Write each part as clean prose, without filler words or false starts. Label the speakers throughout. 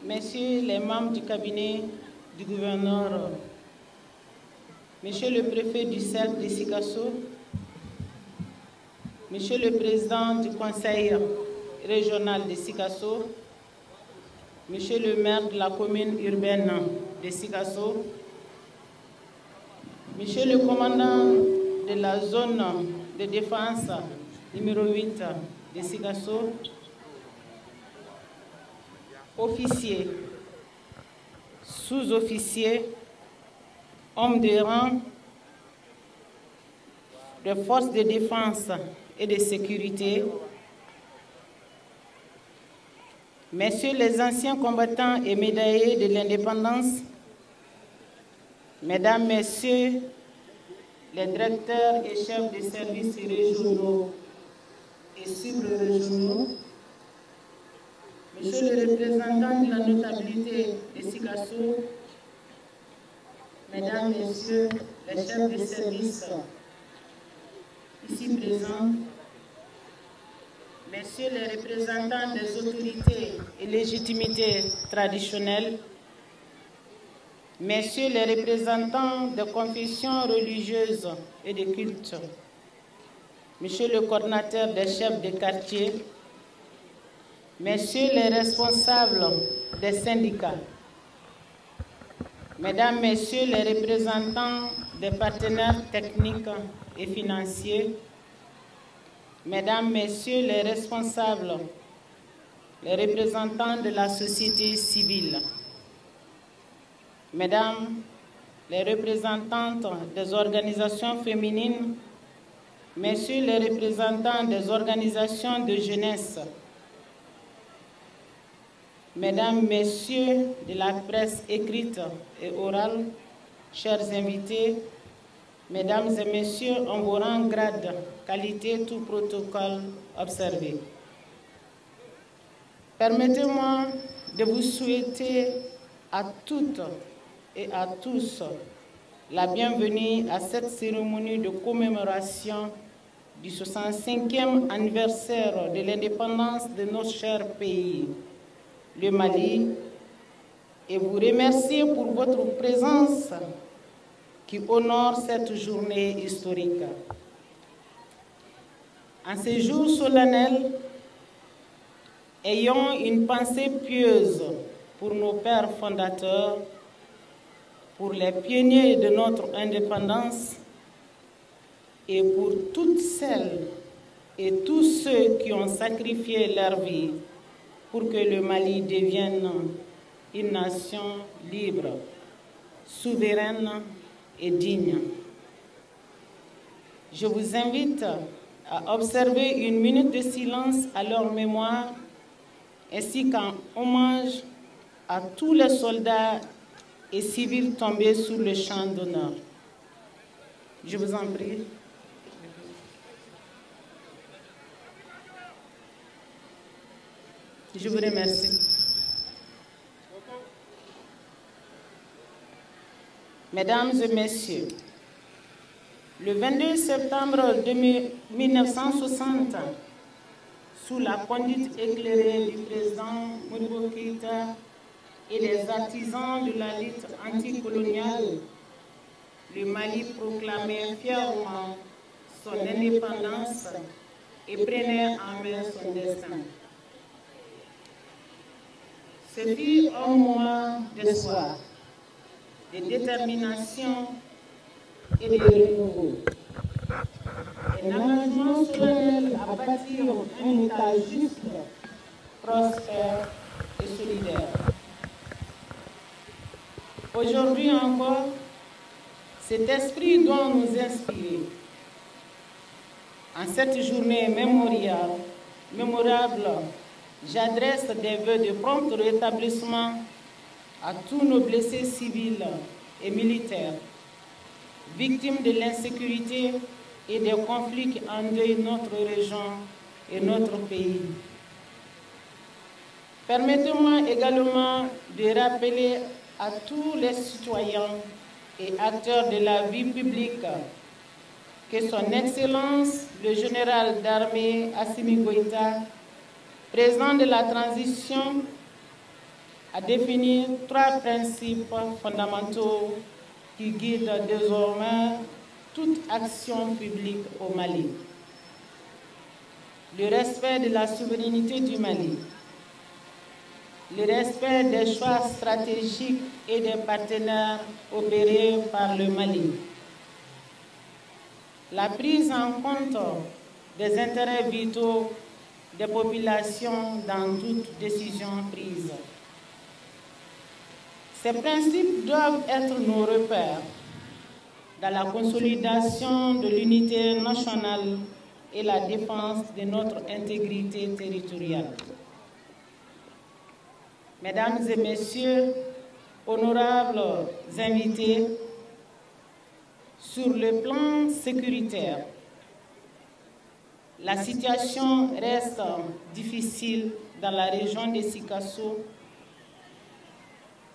Speaker 1: Messieurs les membres du cabinet du gouverneur, Monsieur le préfet du cercle de Sikasso, Monsieur le président du conseil régional de Sikasso, Monsieur le maire de la commune urbaine de Sikasso, Monsieur le commandant de la zone de défense numéro 8 de Sikasso, officiers, sous-officiers, hommes de rang, des forces de défense et de sécurité, messieurs les anciens combattants et médaillés de l'indépendance, mesdames, messieurs les directeurs et chefs de services régionaux et sub-régionaux, monsieur le représentant de la notabilité de Sikasso, mesdames, messieurs les chefs de service ici présents, messieurs les représentants des autorités et légitimités traditionnelles, messieurs les représentants des confessions religieuses et de cultes, monsieur le coordinateur des chefs de quartier, messieurs les responsables des syndicats, mesdames, messieurs les représentants des partenaires techniques et financiers, mesdames, messieurs les responsables, les représentants de la société civile, mesdames les représentantes des organisations féminines, messieurs les représentants des organisations de jeunesse, mesdames, messieurs de la presse écrite et orale, chers invités, mesdames et messieurs, en vos rangs, grades, qualité, tout protocole observé. Permettez-moi de vous souhaiter à toutes et à tous la bienvenue à cette cérémonie de commémoration du 65e anniversaire de l'indépendance de notre cher pays, le Mali, et vous remercier pour votre présence qui honore cette journée historique. En ces jours solennels, ayons une pensée pieuse pour nos pères fondateurs, pour les pionniers de notre indépendance et pour toutes celles et tous ceux qui ont sacrifié leur vie pour que le Mali devienne une nation libre, souveraine et digne. Je vous invite à observer une minute de silence à leur mémoire ainsi qu'un hommage à tous les soldats et civils tombés sur le champ d'honneur. Je vous en prie. Je vous remercie. Mesdames et messieurs, le 22 septembre 1960, sous la conduite éclairée du président Modibo Keïta et des artisans de la lutte anticoloniale, le Mali proclamait fièrement son indépendance et prenait en main son destin. Ce fut un moment d'espoir, de détermination et de renouveau. Un engagement solennel à bâtir un État juste, prospère et solidaire. Aujourd'hui encore, cet esprit doit nous inspirer. En cette journée mémorable, j'adresse des vœux de prompt rétablissement à tous nos blessés civils et militaires, victimes de l'insécurité et des conflits qui endeuillent notre région et notre pays. Permettez-moi également de rappeler à tous les citoyens et acteurs de la vie publique que son Excellence, le général d'armée Assimi Goïta, président de la transition, a défini trois principes fondamentaux qui guident désormais toute action publique au Mali. Le respect de la souveraineté du Mali, le respect des choix stratégiques et des partenaires opérés par le Mali, la prise en compte des intérêts vitaux des populations dans toute décision prise. Ces principes doivent être nos repères dans la consolidation de l'unité nationale et la défense de notre intégrité territoriale. Mesdames et messieurs, honorables invités, sur le plan sécuritaire, la situation reste difficile dans la région de Sikasso.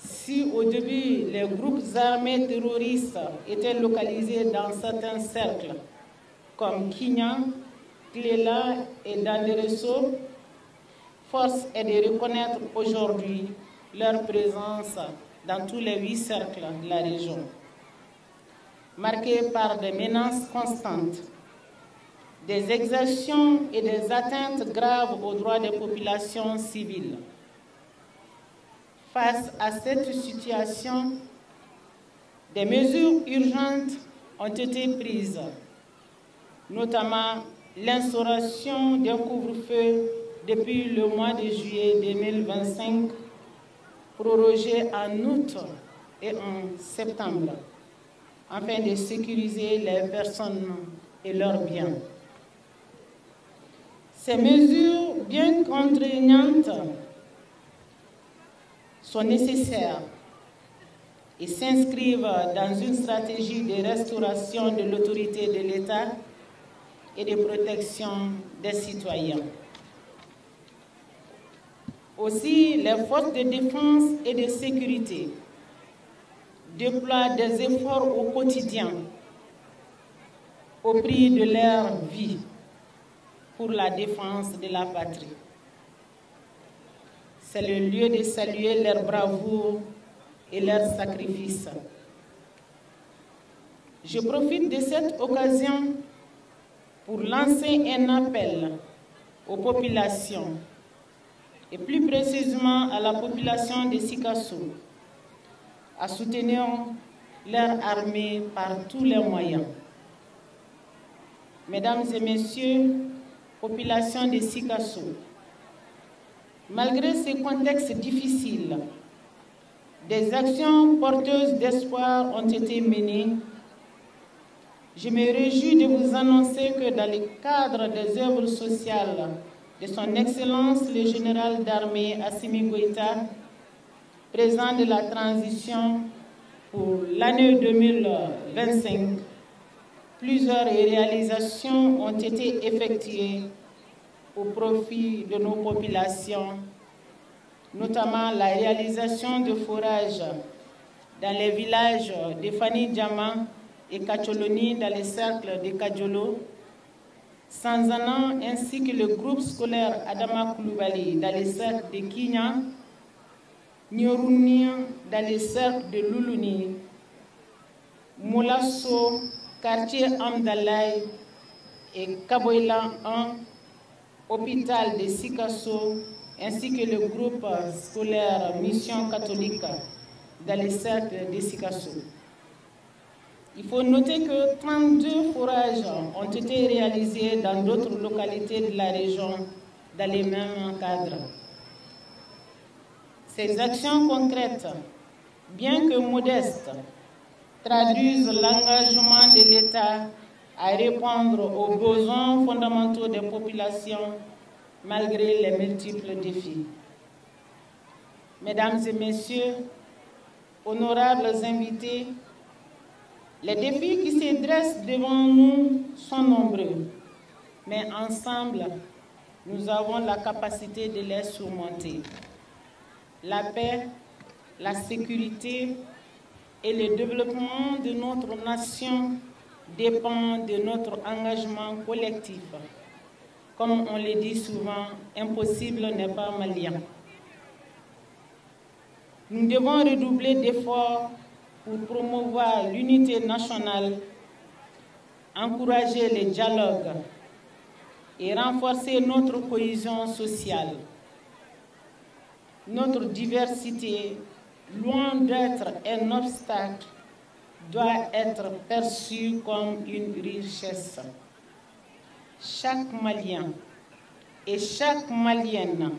Speaker 1: Si au début, les groupes armés terroristes étaient localisés dans certains cercles, comme Kignan, Kléla et Danderesso, force est de reconnaître aujourd'hui leur présence dans tous les 8 cercles de la région, marqués par des menaces constantes, des exactions et des atteintes graves aux droits des populations civiles. Face à cette situation, des mesures urgentes ont été prises, notamment l'instauration d'un couvre-feu depuis le mois de juillet 2025, prorogé en août et en septembre, afin de sécuriser les personnes et leurs biens. Ces mesures, bien contraignantes, sont nécessaires et s'inscrivent dans une stratégie de restauration de l'autorité de l'État et de protection des citoyens. Aussi, les forces de défense et de sécurité déploient des efforts au quotidien, au prix de leur vie, pour la défense de la patrie. C'est le lieu de saluer leur bravoure et leur sacrifice. Je profite de cette occasion pour lancer un appel aux populations, et plus précisément à la population de Sikasso, à soutenir leur armée par tous les moyens. Mesdames et messieurs, population de Sikasso, malgré ce contexte difficile, des actions porteuses d'espoir ont été menées. Je me réjouis de vous annoncer que dans le cadre des œuvres sociales de son Excellence le général d'armée Assimi Goïta, président de la transition pour l'année 2025, plusieurs réalisations ont été effectuées au profit de nos populations, notamment la réalisation de forages dans les villages de Fani Djama et Kacholoni dans les cercles de Kajolo, Sanzana ainsi que le groupe scolaire Adama Koulibaly dans les cercles de Kignan, Nyorounia dans les cercles de Loulouni, Moulasso, quartier Amdalaï et Kaboïla 1, hôpital de Sikasso, ainsi que le groupe scolaire Mission catholique dans les cercles de Sikasso. Il faut noter que 32 forages ont été réalisés dans d'autres localités de la région dans les mêmes cadres. Ces actions concrètes, bien que modestes, traduisent l'engagement de l'État à répondre aux besoins fondamentaux des populations malgré les multiples défis. Mesdames et messieurs, honorables invités, les défis qui se dressent devant nous sont nombreux, mais ensemble, nous avons la capacité de les surmonter. La paix, la sécurité et le développement de notre nation dépendent de notre engagement collectif. Comme on le dit souvent, impossible n'est pas malien. Nous devons redoubler d'efforts pour promouvoir l'unité nationale, encourager les dialogues et renforcer notre cohésion sociale. Notre diversité, loin d'être un obstacle, doit être perçue comme une richesse. Chaque Malien et chaque Malienne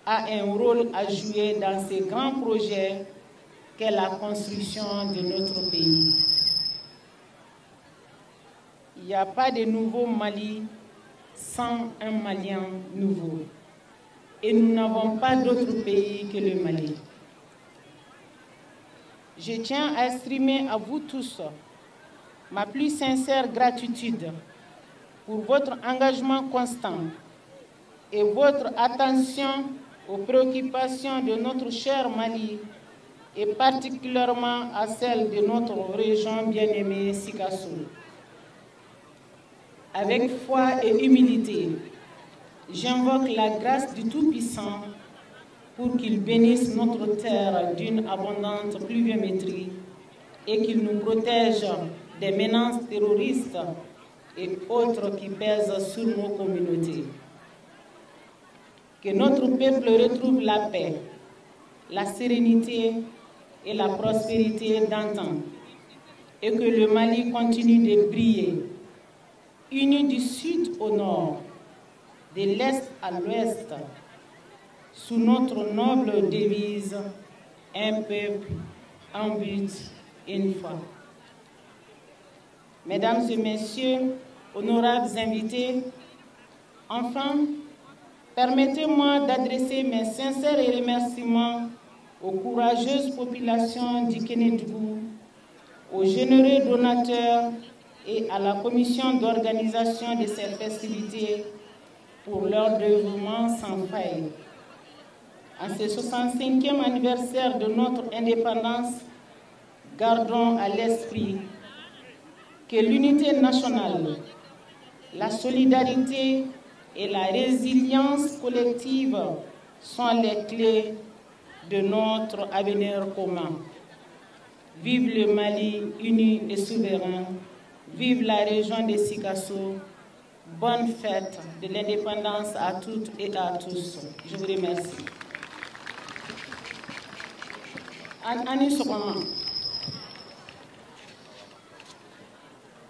Speaker 1: a un rôle à jouer dans ces grands projets qu'est la construction de notre pays. Il n'y a pas de nouveau Mali sans un Malien nouveau. Et nous n'avons pas d'autre pays que le Mali. Je tiens à exprimer à vous tous ma plus sincère gratitude pour votre engagement constant et votre attention aux préoccupations de notre cher Mali et particulièrement à celle de notre région bien-aimée Sikasso. Avec foi et humilité, j'invoque la grâce du Tout-Puissant pour qu'il bénisse notre terre d'une abondante pluviométrie et qu'il nous protège des menaces terroristes et autres qui pèsent sur nos communautés. Que notre peuple retrouve la paix, la sérénité et la prospérité d'antan et que le Mali continue de briller, uni du sud au nord, de l'est à l'ouest, sous notre noble devise, un peuple, un but, une foi. Mesdames et messieurs, honorables invités, enfin, permettez-moi d'adresser mes sincères remerciements aux courageuses populations du Kénédougou, aux généreux donateurs et à la commission d'organisation de ces festivités pour leur dévouement sans faille. En ce 65e anniversaire de notre indépendance, gardons à l'esprit que l'unité nationale, la solidarité et la résilience collective sont les clés de notre avenir commun. Vive le Mali uni et souverain. Vive la région de Sikasso. Bonne fête de l'indépendance à toutes et à tous. Je vous remercie. Ani sɔgɔma.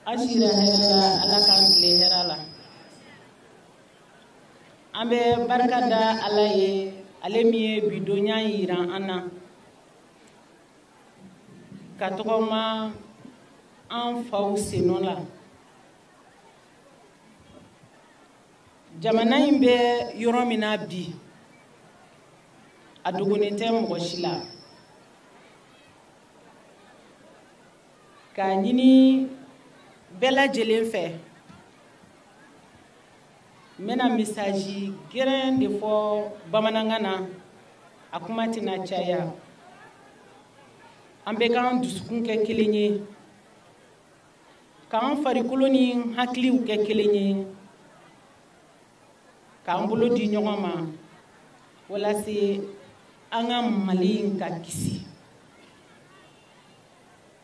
Speaker 1: An sira hɛrɛ la, Ala k'an tile hɛrɛ la. An bɛ barika da Ala ye, ale min ye bi donya yira an na. Ka tɔgɔma an faw sennɔ la. Jamana in bɛ yɔrɔ min na bi, a dogolen tɛ mɔgɔ si la. K'a ɲini bɛɛ lajɛlen fɛ, n bɛna message gɛrɛn de fɔ bamanankan na, a kuma tɛna caya. An bɛɛ k'an dusukun kɛ kelen ye, k'an farikolo ni hakiliw kɛ kelen ye, k'an bolo di ɲɔgɔn ma walasa an ka Mali in ka kisi.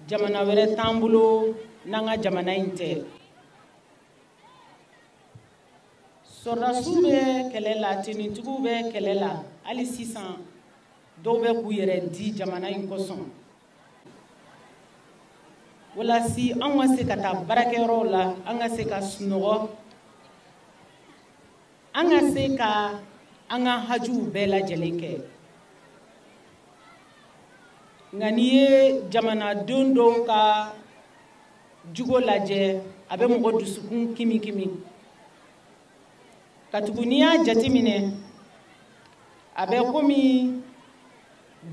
Speaker 1: Jamana wɛrɛ t'an bolo n'an ka jamana in tɛ. Sɔrɔdasiw bɛ kɛlɛ la, tenitigiw bɛ kɛlɛ la, hali sisan dɔw bɛ k'u yɛrɛ di jamana in kosɔn. Walasa anw ka se ka taa baarakɛyɔrɔw la, an ka se ka sunɔgɔ, an ka se ka an ka hajuw bɛɛ lajɛlen kɛ. Nka n'i ye jamanaden dɔw ka jugo lajɛ, a bɛ mɔgɔ dusukun kimi kimi. Katugu n'i y'a jateminɛ, a bɛ komi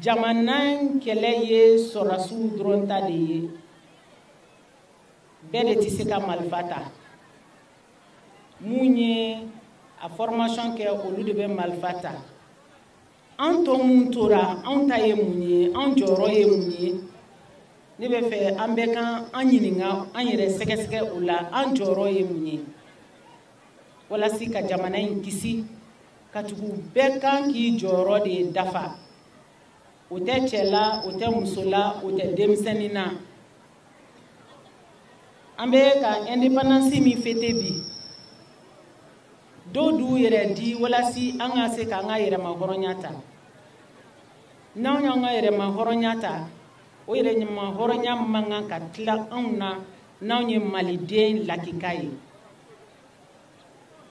Speaker 1: jamana kɛlɛ ye sɔrɔdasiw dɔrɔn ta de ye. Bɛɛ de tɛ se ka marifa ta. Mun ye a formation kɛ, olu de bɛ marifa ta. An tɔ mun tora, anw ta ye mun ye, an jɔyɔrɔ ye mun ye? Ne bɛ fɛ an bɛɛ kan an ɲininka, an yɛrɛ sɛgɛsɛgɛ o la, an jɔyɔrɔ ye mun ye? Walasa ka jamana in kisi, ka tugu bɛɛ kan k'i jɔyɔrɔ de dafa. O tɛ cɛ la, o tɛ muso la, o tɛ denmisɛnnin na. An bɛ ka indépendance min fêter bi, dɔw d'u yɛrɛ di walasa an ka se k'an ka yɛrɛmahɔrɔnya ta. N'anw y'an ka yɛrɛmahɔrɔnya ta, o yɛrɛmahɔrɔnya man kan ka tila anw na n'anw ye maliden lakika ye.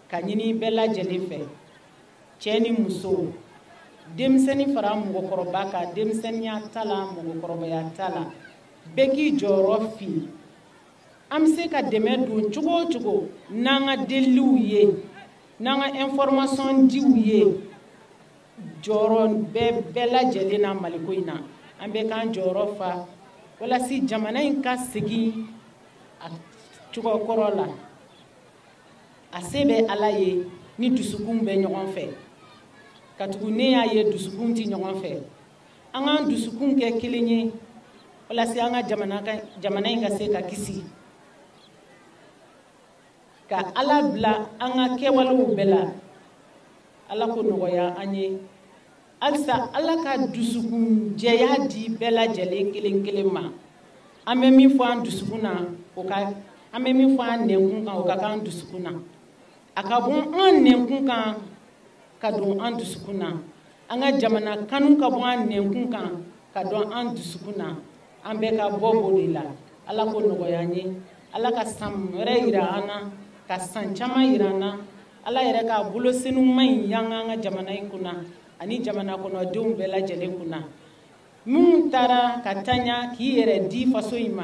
Speaker 1: Ka ɲini bɛɛ lajɛlen fɛ, cɛ ni muso, denmisɛnnin fara mɔgɔkɔrɔba kan, denmisɛnninya ta la, mɔgɔkɔrɔbaya ta la, bɛɛ k'i jɔyɔrɔ fi. An bɛ se ka dɛmɛ don cogo o cogo n'an ka deliliw ye, n'an ka information diw ye, jɔyɔrɔ bɛɛ lajɛlen na Maliko in na. An bɛɛ k'an jɔyɔrɔ fa walasa jamana in ka segin a cogo kɔrɔ la. A se bɛ Ala ye ni dusukun bɛ ɲɔgɔn fɛ. Katugu ne y'a ye dusukun tɛ ɲɔgɔn fɛ. An k'an dusukun kɛ kelen ye walasa an ka jamana in ka se ka kisi. Ka Ala bila an ka kɛwalew bɛɛ la. Ala ko nɔgɔya an ye. Halisa Ala ka dusukun jɛya di bɛɛ lajɛlen kelen kelen ma. An bɛ min fɔ an dusukun na, o ka, an bɛ min fɔ an nɛnkun kan, o ka k'an dusukun na. A ka bɔ an nɛnkun kan ka don an dusukun na. An ka jamana kanu ka bɔ an nɛnkun kan ka don an dusukun na. An bɛɛ ka bɔ o de la. Ala ko nɔgɔya an ye. Ala ka san wɛrɛ yira an na, ka san caman yira an na. Ala yɛrɛ k'a bolo senuman in yanga an ka jamana in kunna ani jamana kɔnɔdenw bɛɛ lajɛlen kunna. Minnu taara ka tanya k'i yɛrɛ di faso in ma,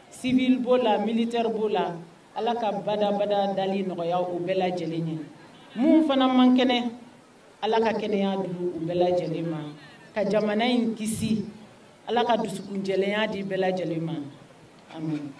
Speaker 1: civil b'o la, militaire b'o la, Ala ka badabada dali nɔgɔya u bɛɛ lajɛlen ye. Minnu fana man kɛnɛ, Ala ka kɛnɛya di u bɛɛ lajɛlen ma, ka jamana in kisi, Ala ka dusukunjɛlenya di bɛɛ lajɛlen ma. Amin.